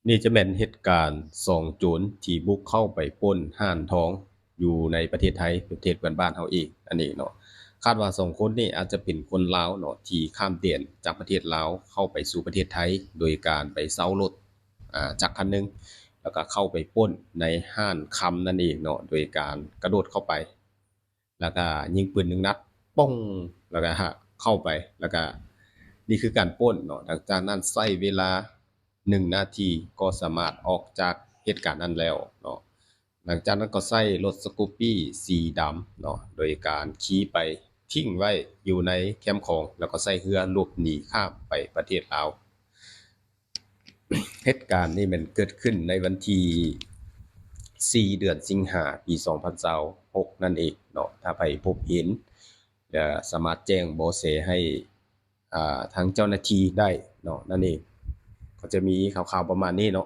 ນີ້ຈະແມ່ນເຫດການສອງໂຈນທີ່ບຸກເຂົ້າໄປປຸ້ນຮ້ານທອງຢູ່ໃນປະເທດໄທ, ປະເທດເພື່ອນບ້ານເຮົາເອງນັ້ນເອງເນາະ. ຄາດວ່າສອງຄົນນີ້ອາດຈະເປັນຄົນລາວເນາະ ທີ່ຂ້າມແດນຈາກປະເທດລາວເຂົ້າໄປສູ່ປະເທດໄທ ໂດຍການໄປເຊົ່າລົດ ອາ ຈັກຄັນໜຶ່ງ ແລ້ວກໍເຂົ້າໄປປຸ້ນໃນຮ້ານຄຳນັ້ນເອງເນາະ ໂດຍການກະໂດດເຂົ້າໄປ ແລ້ວກະຍິງປືນໜຶ່ງນັດ ໂປ້ງ ແລ້ວກະເຂົ້າໄປ ແລ້ວກະ ນີ້ຄືການປຸ້ນເນາະ. ຫຼັງຈາກນັ້ນໃຊ້ເວລາໜຶ່ງນາທີ ກໍສາມາດອອກຈາກເຫດການນັ້ນແລ້ວເນາະ. ຫຼັງຈາກນັ້ນກໍໃຊ້ລົດສະກູບປີ້ສີດຳເນາະ ໂດຍການຂີ່ໄປຖິ້ມໄວ້ຢູ່ໃນແຄມຂອງ ແລ້ວກໍໃຊ້ເຮືອຫຼົບໜີຂ້າມໄປປະເທດລາວ. ເຫດການນີ້ແມ່ນເກີດຂຶ້ນໃນວັນທີສີ່ ເດືອນສິງຫາ ປີສອງພັນຊາວຫົກນັ້ນເອງເນາະ. ຖ້າໃຜພົບເຫັນ ແລະ ສາມາດແຈ້ງເບາະແສໃຫ້ ອ່າ ທາງເຈົ້າໜ້າທີ່ໄດ້ເນາະ ນັ້ນເອງ. ກໍຈະມີຂ່າວໆປະມານນີ້ເນາະ.